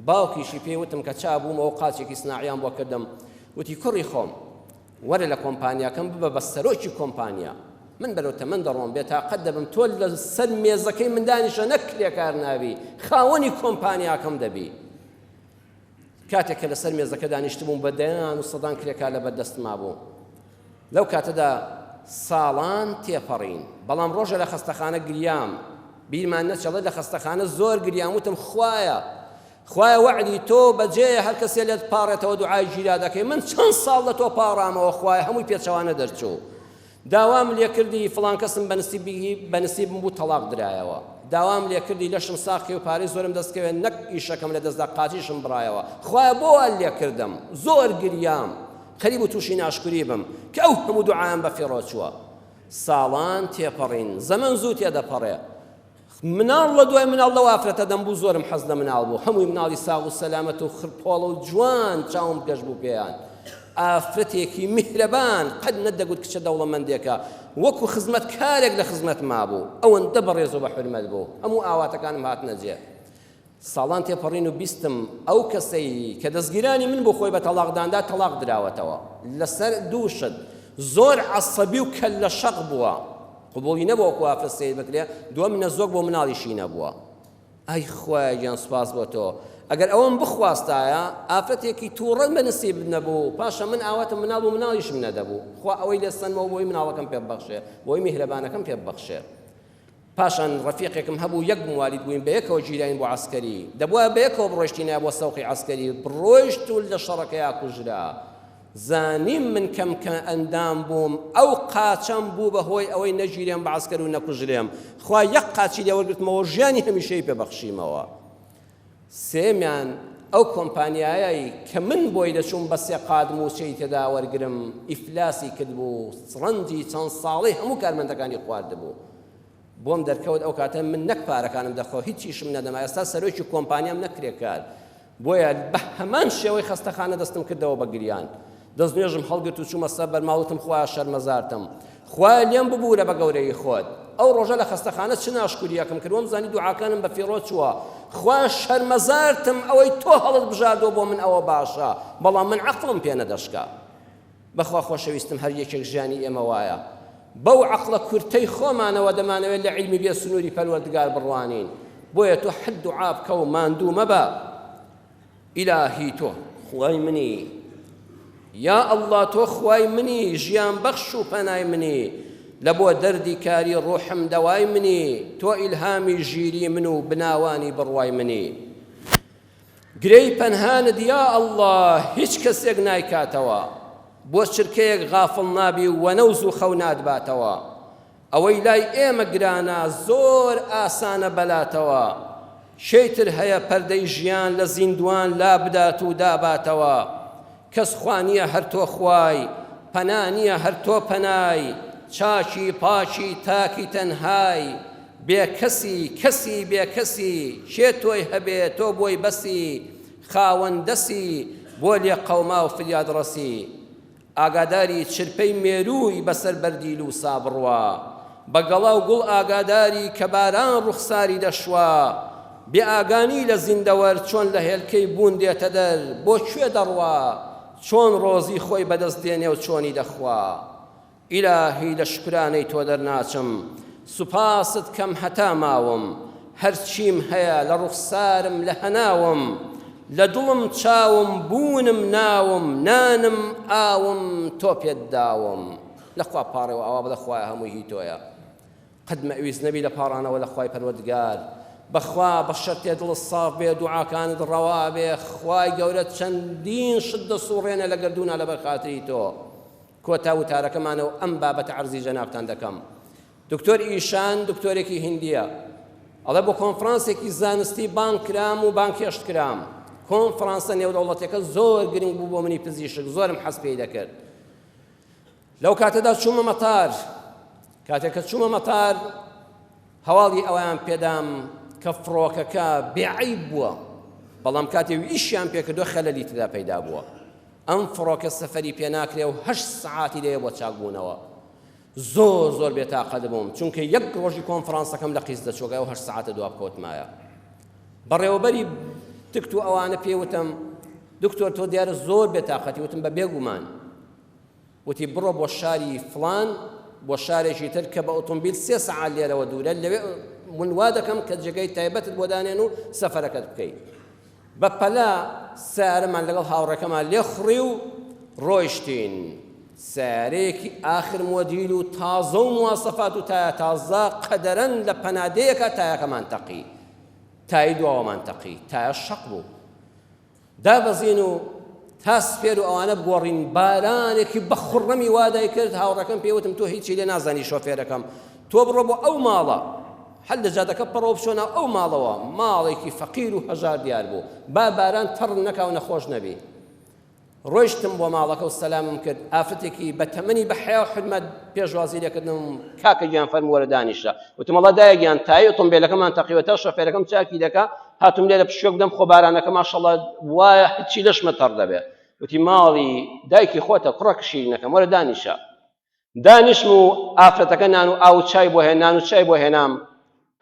باوکیشی پێی وتم کە چا بوومەوە قاچێکی سناعیان بۆ کردم وتی کوڕی خۆم وەرە لە کۆمپانیاکەم ببە بە سەرۆکی کۆمپانیا. من بەرەو تەمەن دەڕۆم بێتاقەت دەبم تۆ لە سەر مێزەکەی من دانیشە نەک کرێکار نابی خاوەنی کۆمپانیاکەم دەبی. کاتێک کە لەسەر مێزەکە دانیشتبووم بە دەیان و سەدان کرێکار لەبەر دەستما بوو. لەو کاتەدا ساڵان تێپەڕین، بەڵام ڕۆژە لە خەستەخانە گریام، بیرمان نەچێ لە خەستەخانە زۆر گریام، وتم خوایە خوایە وەعدی تۆ بەجێیە هەر کەسێ لێت پاڕێتەوە دوعای گیرا دەکەی، من چەند ساڵ لە تۆ پاڕامەوە خوایە هەمووی پێچەوانە دەرچوو. داوام لێکردی فڵان کەسم بە نسیبم بوو تەڵاق درایەوە. داوام لێکردی لەشم ساغ کەی و پارەی زۆرم دەست کەوێ نەک ئیشەکەم لەدەستدا قاچیشم بڕایەوە. خوایە بۆ وات لێکردم؟ زۆر گریام. خەریک بوو تووشی ناشکوری بم کە ئەو هەموو دوعایەم بەفیڕۆ چووە. ساڵان تێپەڕین. زەمەن زوو تێدەپەڕێ. مناڵ لە دوای مناڵ لەو ئافرەتە دەم بوو زۆرم حەز لە مناڵ بوو هەمووی مناڵی ساغ و سەلامەت و خرپۆڵە و جوان چاوم گەش بوو پێیان ئافرەتێکی میهرەبان قەت نەدەگوت کچە دەوڵەمەندێکە وەکو خزمەتکارێک لە خزمەت مابوو ئەوەندە بەڕێز و بە حورمەت بوو هەموو ئاواتەکانم هاتنە جێ ساڵان تێپەڕین و بیستم ئەو کەسەی کە دەستگیرانی من بوو خۆی بە تەڵاقداندا تەڵاق دراوەتەوە لەسەر دوو شت زۆر عەسەبی و کەللە شەق بووە قبوڵی نەبووە وەکو ئافرەت سەیر بکرێ دووەم نەزۆک بۆ مناڵیشی نەبووە ئای خوایە گیان سوپاس بۆ تۆ ئەگەر ئەوەم بخواستایە ئافرەتێکی تووڕە بە نسیب نەبوو پاشە من ئاواتم مناڵ و مناڵیشم نەدەبوو خوا ئەوەی لێ سەنمەوە بۆی مناڵەکەم پێ ببەخشێ بۆی میهرەبانەکەم پێ ببەخشێ پاشان ڕەفیقێکم هەبوو یەک موالید بووین بەیەکەوە گیراین بۆ عەسکەری دەبوایە بەیەکەوە بڕۆیشتینایە بۆ سەوقی عەسکەری بڕۆیشت و لە شەڕەکەیا کوژرا زانیم من کەم کە ئەندام بووم ئەو قاچەم بوو بە هۆی ئەوەی نەگیرێم بە عەسکەر و نەکوژرێم خوا یەک قاچی لێ وەرگرتمەوە ژیانی هەمیشەی پێ بەخشیمەوە سێمیان ئەو کۆمپانیایەی کە من بۆی دەچووم بە سێ قات مووچەی تێدا وەرگرم ئیفلاسی کردبوو ڕەنجی چەند ساڵەی هەموو کارمەندەکانی خواردبوو بۆم دەرکەوت ئەو کاتە من نەک پارەکانم دەخۆ هیچیشم نەدەما ئێستا سەرۆکی کۆمپانیام نەک کرێکار بۆیە بە هەمان شێوەی خەستەخانە دەستم کردەوە بە گریان دەستنوێژم هەڵگرت و چوومە سەر بەرماڵ وتم خوایە شەرمەزارتم خوایە لێم ببوورە بە گەورەیی خۆت ئەو ڕۆژە لە خەستەخانە چ ناشکوریەکم کرد وەم زانی دوعاکانم بە فیڕۆ چووە خوایە شەرمەزارتم ئەوەی تۆ هەڵت بژاردووە بۆ من ئەوە باشە بەڵام من عەقڵم پێ نەدەشکا بەخوا خۆشەویستم هەر یەکێک ژیانی ئێمە وایە بەو عەقڵە کورتەی خۆمانەوە دەمانەوێت لە عیلمی بێ سنووری پەروەردگار بڕوانین بۆیە تۆ حەد دوعا بکە و ماندوو مەبە ئیلاهی تۆ خوای منی یا اللە تۆ خوای منی ژیان بەخش و پەنای منی لە بۆ دەردی کاری ڕوحم دەوای منی تۆ ئیلهامی ژیری من و بناوانی بڕوای منی گرێی پەنهانت یا اللە هیچ کەسێک نایکاتەوە بۆ چرکەیەک غافڵ نابی و وەنەوز و خەو ناتباتەوە ئەوەی لای ئێمە گرانە زۆر ئاسانە بەلاتەوە کێی تر هەیە پەردەی ژیان لە زیندوان لابدات و داباتەوە کەس خوا نیە هەر تۆ خوای پەنا نیە هەر تۆ پەنای چاکی پاکی تاکی تەنهای بێ کەسی کەسی بێ کەسی کێ تۆی هەبێ تۆ بۆی بەسی خاوەن دەسی بۆ لێ قەوماو فریاد ڕەسی ئاگاداری چرپەی مێرووی بەسەر بەردی لووسا بڕوا، بە گەڵا و گوڵ ئاگاداری کە باران ڕوخساری دەشوا، بێ ئاگانی لە زیندەوەر چۆن لە هێلکەی بوون دێتە دەر، بۆ کوێ دەڕوا، چۆن ڕۆزی خۆی بەدەست دێنێ و چۆنی دەخوا. ئیلاهی لە شوکرانەی تۆ دەرناچم، سوپاست کەم هەتا ماوم، هەرچیم هەیە لە ڕوخسارم لە هەناوم، لە دڵم چاوم بوونم ناوم، نانم ئاوم تۆ پێت داوم. لە خوا پاڕێوە ئاوا بڵێ خوایە هەمووی هی تۆیە. قەت مەئویس نەبی لە پاڕانەوە لە خوای پەروەردگار. بەخوا بە شەرتێ دڵت ساف بێ دوعاکانت ڕەوا بێ خوای گەورە چەندین شت دەسوڕێنێ لە گەردوونا لەبەر خاتری تۆ. کۆتا وتارەکەمانە و ئەم بابەتە عەرزی جەنابتان دەکەم. دکتۆر ئیشان دکتۆرێکی هیندییە، ئەڵێ بۆ کۆنفرانسێکی زانستی بانگ کرام و بانگهێشت کرام. کۆنفرانسە نێودەوڵەتیەکە زۆر گرنگ بوو بۆ منی پزیشک، زۆرم حەز پێی دەکرد. لەو کاتەدا چوومە مەتار. کاتێک کە چوومە مەتار هەواڵی ئەوەیان پێدام کە فڕۆکەکە بێعەیب بووە، بەڵام کاتێ ئیشیان پێکردووە خەلەلی تێدا پەیدا بووە. ئەم فڕۆکە سەفەری پێناکرێ و هەشت سەعاتی دەوێ بۆ چاکبوونەوە. زۆر زۆر بێتاقەت بووم چونکە یەک ڕۆژی کۆنفرانسەکەم لە قیس دەچوو ئەو هەشت سەعاتە دوا بکەوتمایە. بەڕێوەبەری تکت و ئەوانە پێی وتم دکتۆر تۆ دیارە زۆر بێتاقەتی وتم بە بێگومان. وتی بڕۆ بۆ شاری فڵان بۆ شارێکی تر کە بە ئۆتۆمبیل سێ سەعات لێرەوە دوورە، لەوێ من وا دەکەم کە جێگەی تایبەتت بۆ دانێن و سەفەرەکەت بکەی. بە پەلە سەیارەمان لەگەڵ هاوڕێکەمان لێ خوڕی و ڕۆیشتین. سەیارەیەکی ئاخر مۆدیل و تازە و مواسەفات و تایە تازە، قەدەرەن لە پەنادەیەکا تایەکەمان تەقی. تای دواوەمان تەقی، تایە شەق بوو. دابەزین و تا سپێر و ئەوانە بگۆڕین، بارانێکی بە خوڕەمی وا دایکرد، هاوڕێکەم پێی وتم تۆ هیچی لێ نازانی شۆفێرەکەم، تۆ بڕۆ بۆ ئەو ماڵە، هەر لە جادەکە پەڕەوە بچۆ ناو ئەو ماڵەوە، ماڵێکی فەقیر و هەژار دیار بوو، با باران تەڕ نەکا و نەخۆش نەبی. ڕۆیشتم بۆ ماڵەکە و سەلامم کرد، ئافرەتێکی بە تەمەنی بە حەیا و حورمەت پێشوازی لێکردم، کاکە گیان فەرموو وەرە دانیشە. وتم وەڵا دایە گیان تایەی ئۆتۆمبێلەکەمان تەقیوە تا شۆفێرەکەم چاکی دەکا، هاتوم لێرە پشوێک بدەم خۆ بارانەکە ماشەڵڵا وایە هەرچی لەشمە تەڕ دەبێ. وتی ماڵی دایکی خۆتە کوڕە شیرینەکەم وەرە دانیشە. دانیشم و ئافرەتەکە نان و ئاو و چای بۆ هێن نان و چای بۆ هێنام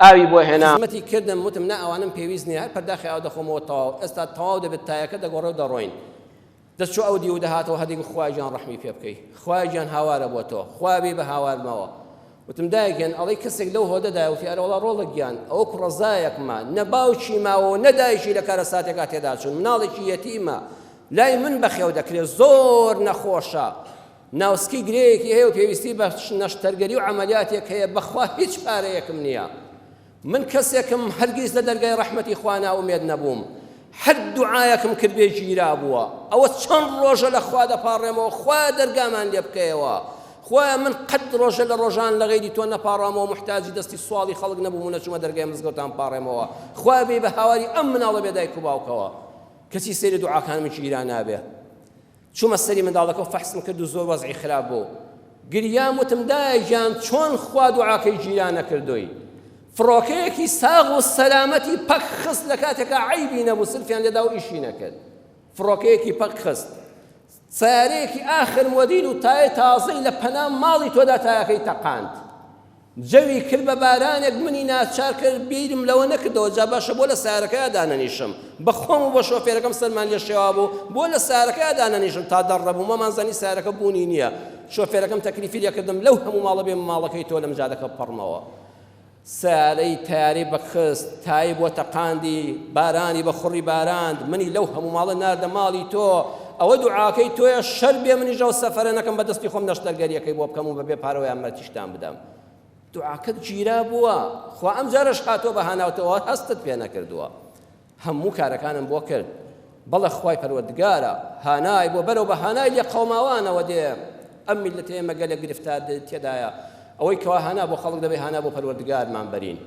ئاوی بۆ هێنام. خزمەتی کردم وتم نا ئەوانەم پێویست نییە هەر پەرداخی ئاو دەخۆمەوە تەواو ئێستا تەواو دەبێت تایەکە دەگۆڕێ و دەڕۆین. دەچوو ئەو دیو دەهاتەوە هەدیگو خوایە گیان ڕەحمی پێ بکەی خوایە گیان هاوارە بۆ تۆ خوایە بێی بە هاوارمەوە. وتم دایە گیان ئەڵێی کەسێک لەو هۆدەدایە وتی ئەرەوەڵا ڕۆڵە گیان ئەوە کوڕەزایەکمە نە باوکی ماوە و نە دایکی لە کارەساتێکا تێدا چوون مناڵێکی یەتیمە لای من بەخێو دەکرێت زۆر نەخۆشە ناوسکی گرێیەکی هەیە و پێویستی بە نەشتەرگەری و عەمەلیاتێک هەیە، بەخوا هیچ پارەیەکم نییە. من کەسێکم هەرگیز لە دەرگای ڕەحمەتی خوا نائومێد نەبووم. هەر دوعایەکم کردبێ گیرابووە. ئەوە چەند ڕۆژە لە خوا دەپاڕێمەوە خوایە دەرگامان لێ بکەیەوە. خوایە من قەت ڕۆژە لە ڕۆژان لە غەیری تۆ نەپاڕامەوە موحتاجی دەستی سواڵی خەڵک نەبووم و نەچوومە دەرگای مزگەوتان پاڕێمەوە. خوایە بێی بە هاواری ئەم مناڵە بێ دایک و باوکەوە. کەچی سەیری دوعاکانم گیرا نابێ. چوومە سەری منداڵەکە و فەحسم کرد و زۆر وەزعی خراپ بوو. گریام وتم دایە گیان چۆن خوا دوعاکەی گیرا نەکردووی؟ فڕۆکەیەکی ساغ و سەلامەتی پەک خست لە کاتێکا عەیبی نەبوو سلفیان لێدا و ئیشی نەکرد. فڕۆکەیەکی پەک خست. سەیارەیەکی ئاخر مۆدیل و تایەی تازەی لە پەنا ماڵی تۆدا تایەکەی تەقاند. جەوی کرد بە بارانێک منی ناچار کرد بیرم لەوە نەکردەوە جا باشە بۆ لە سەیارەکەیا دانەنیشم بە خۆم و بە شۆفێرەکەم سەرمان لێ شێوابوو بۆ لە سەیارەکەیا دانەنیشم تا دەڕدەبووم وامان زانی سەیارەکە بوونی نییە شۆفێرەکەم تەکلیفی لێکردم لەو هەموو ماڵە بێم ماڵەکەی تۆ لەم جادەکە بپەڕمەوە سەیارەی تەیارەی بەخست تای بۆ تەقاندی بارانی بە خوڕی باراند منی لەو هەموو ماڵە ناردە ماڵی تۆ ئەوە دوعاکەی تۆیە شەر بێ منیش ئەو سەفەرە نەکەم بە دەستی خۆم نەشتەرگەریەکەی بۆ بکەم و بەبێ پارەوە یارمەتیشتان بدەم دوعاکەت گیرا بووە خوا ئەم جارەش هاتووە بە هاناوتەوە هەستت پێ نەکردووە هەموو کارەکانم بۆ کرد بەڵێ خوای پەروەردگارە هانای بۆ بەرەو بە هانای لێ قەوماوانەوە دێ ئەم میللەتە ئێمە گەلێک گرفتار تێدایە ئەوەی کەوا هانا بۆ خەڵک دەبێ هانا بۆ پەروەردگارمان بەرین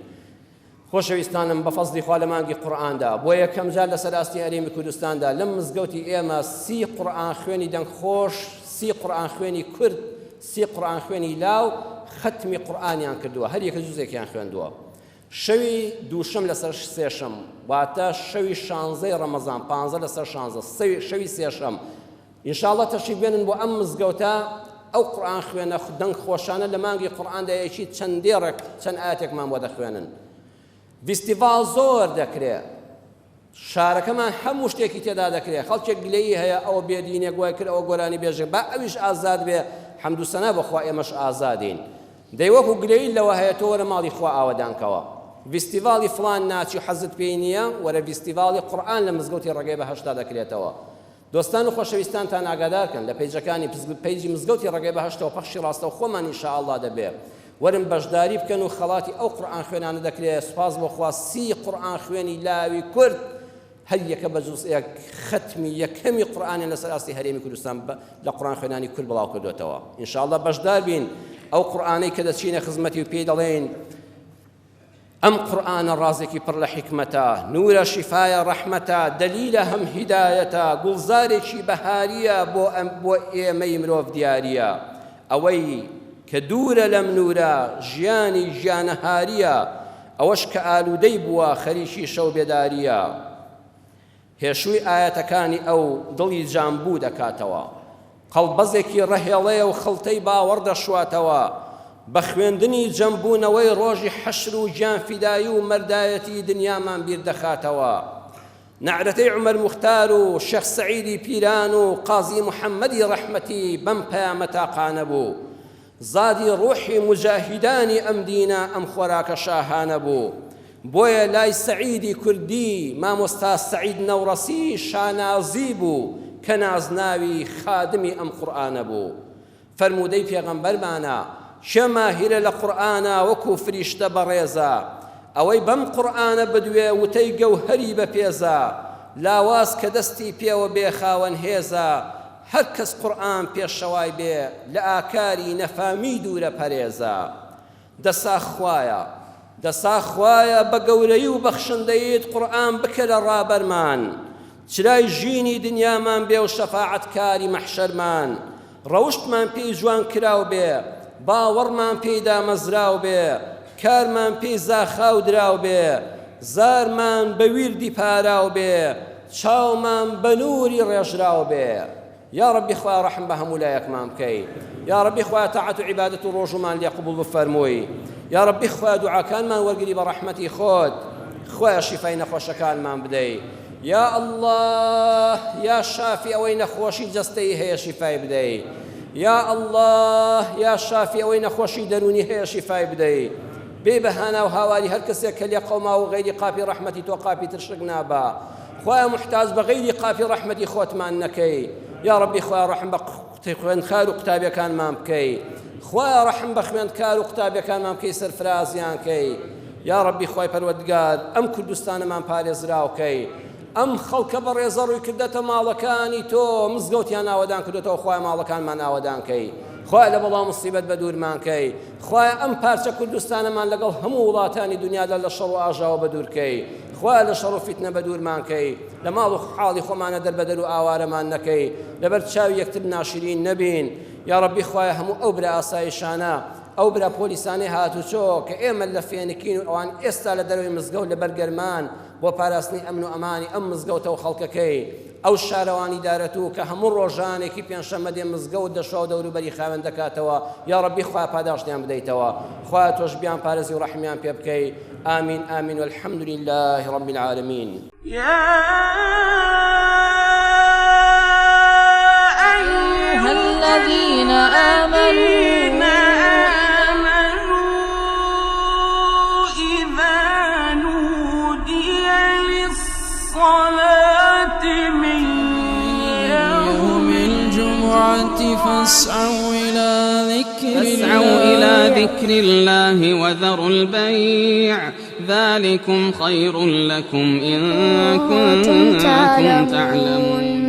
خۆشەویستانم بە فەزلی خوا لە مانگی قورئاندا بۆ یەکەم جار لەسەر ئاستی هەرێمی کوردستاندا لەم مزگەوتی ئێمە سی قورئان خوێنی دەنگخۆش سی قورئان خوێنی کورد سی قورئان خوێنی لاو خەتمی قورئانیان کردووە هەر یەکە جوزێکیان خوێندووە شەوی دووشەم لەسەر سێشەم واتە شەوی شانزەی ڕەمەزان پانزە لەسەر شانزە شەوی سێشەم ئینشاءاللە تەشریف بێنن بۆ ئەم مزگەوتە ئەو قورئان خوێنە دەنگ خۆشانە لە مانگی قورئاندا یەکی چەند دێڕێک چەند ئایەتێکمان بۆ دەخوێنن ڤیستیڤاڵ زۆر دەکرێ شارەکەمان هەموو شتێکی تێدا دەکرێ خەڵکێک گلەیی هەیە ئەوە بێدینێک وای کرد ئەوە گۆرانی بێژێ با ئەویش ئازاد بێ حەمد و سەنا بەخوا ئێمەش ئازادین دەی وەکو گلەیی لەوە هەیە تۆ وەرە ماڵی خوا ئاوەدانکەوە ڤیستیڤاڵی فڵان ناچی حەزت پێی نییە وەرە ڤیستیڤاڵی قورئان لە مزگەوتی ڕێگەی بەهەشتا دەکرێتەوە دۆستان و خۆشەویستانتان ئاگادار کەن لە پەیجەکانی پەیجی مزگەوتی ڕێگەی بەهەشتەوە پەخشی ڕاستەوخۆمان ان شاء اللە دەبێ وەرن بەشداری بکەن و خەڵاتی ئەو قورئان خوێنانە دەکرێ سوپاس بۆ خوا سی قورئان خوێنی لاوی کورد هەر یەکە بە جوزئێک خەتمی یەکەمی قورئانیان لەسەر ئاستی هەرێمی کوردستان لە قورئان خوێنانی کورد بڵاو کردوێتەوە ان شاء اللە بەشدار بین ئەو قورئانەی کە دەچینە خزمەتی و پێی دەڵێین ئەم قورئانە ڕازێکی پڕ لە حیکمەتە، نوورە شیفایە ڕەحمەتە، دەلیلە هەم هیدایەتە، گوڵزارێکی بەهارییە بۆ ئەم بۆ ئێمەی مرۆڤ دیارییە. ئەوەی کە دوورە لەم نوورە ژیانی گیانەهارییە، ئەوەش کە ئالوودەی بووە خەریکی شەو بێدارییە. هێشووی ئایەتەکانی ئەو دڵی جامبوو دەکاتەوە. قەڵبەزێکی ڕەهێڵەیە و خڵتەی باوەڕ دەشواتەوە. بە خوێندنی جەمبوونەوەی ڕۆژی حەشر و گیانفیدایی و مەردایەتی دنیامان بیر دەخاتەوە. نەعرەتەی عومەر موختار و شێخ سەعیدی پیران و قازی محەممەدی ڕەحمەتی بەم پەیامە تاقانە بوو. زادی ڕوحی موجاهیدانی ئەم دینە ئەم خۆراکە شاهانە بوو. بۆیە لای سەعیدی کوردی مامۆستا سەعید نەوڕەسی شانازی بوو کە نازناوی خادمی ئەم قورئانە بوو. فەرموودەی پێغەمبەرمانە، کێ ماهیرە لە قورئانا وەکو فریشتە بەڕێزە، ئەوەی بەم قورئانە بدوێ وتەی گەوهەری بەپێزە، لاواز کە دەستی پێوە بێ خاوەن هێزە، هەر کەس قورئان پێشەوای بێ لە ئاکاری نەفامی دوورە پەرێزە. دەسا خوایە دەسا خوایە بە گەورەی و بەخشندەییت قورئان بکەرە ڕابەرمان چرای ژینی دنیامان بێ و شەفاعەتکاری مەحشەرمان ڕەوشتمان پێی جوان کراو بێ باوەڕمان پێی دامەزراو بێ کارمان پێی زاخاو دراو بێ زارمان بە ویردی پاراو بێ چاومان بە نوری ڕێژراو بێ. یاڕەبی خوایە ڕەحم بە هەموو لایەکمان بکەی یاڕەبی خوایە تاعەت و عیبادەت و ڕۆژومان لێ قبوڵ بفەرمووی یاڕەبی خوایە دوعاکانمان وەرگری بە ڕەحمەتی خۆت خوایە شیفای نەخۆشەکانمان بدەی یا اللە یا شافی ئەوەی نەخۆشی جەستەیی هەیە شیفای بدەی یا اللە یا شافی ئەوەی نەخۆشی دەروونی هەیە شیفای بدەی بێ بە هانا و هاواری هەر کەسێک کە لێ قەوما و غەیری قاپی ڕەحمەتی تۆ قاپی ترشک نابا خوایە موحتاج بە غەیری قاپی ڕەحمەتی خۆتمان نەکەی یاڕەبی خوایە ڕەحم بە خوێندکار و قوتابیەکانمان بکەی خوایە ڕەحم بە خوێندکار و قوتابیەکانمان بکەی سەرفرازیان کەی یاڕەبی خوای پەروەردگار ئەم کوردستانەمان پارێزراو کەی ئەم خەڵکە بەڕێزە ڕووی کردەتە ماڵەکانی تۆ مزگەوتیان ئاوەدان کردێتەوە خوای ماڵەکانمان ئاوەدان کەی خوای لە بەڵا مصیبەت بە دوورمان کەی خوایە ئەم پارچە کوردستانەمان لەگەڵ هەموو وڵاتانی دنیادا لە شەڕ و ئاژاوە بەدوور کەی خوایە لە شەڕ و فیتنە بەدوورمان کەی لە ماڵ و حاڵی خۆمانە دەربەدەر و ئاوارەمان نەکەی لەبەر چاوی یەکتر ناشرین نەبین یاڕەبی خوایە هەموو ئەو برا ئاسایشانە ئەو برا پۆلیسانەی هاتوچۆ کە ئێمە لە فێنکین و ئەوان ئێستا لە دەرەوەی مزگەوت لەبەر گەرمان بۆ پاراستنی ئەمن و ئەمانی ئەم مزگەوتە و خەڵکەکەی ئەو شارەوانی دارەتوو کە هەموو ڕۆژانێکی پێنجشەممە دێ مزگەوت دەشوا و دەوروبەری خاوێن دەکاتەوە یاڕەبی خوایە پاداشتیان بدەیتەوە خوایە تۆش بیانپارێزی و ڕەحمیان پێ بکەی آمین آمین والحمد لله رب العالمین. يا أيها الذين آمنوا إذا نودي للصلاة من يوم الجمعة فاسعوا إلى ذكر فاسعوا إلى ذكر الله وذروا البيع ذلكم خير لكم إن كنتم كنتم تعلمون. تعلمون.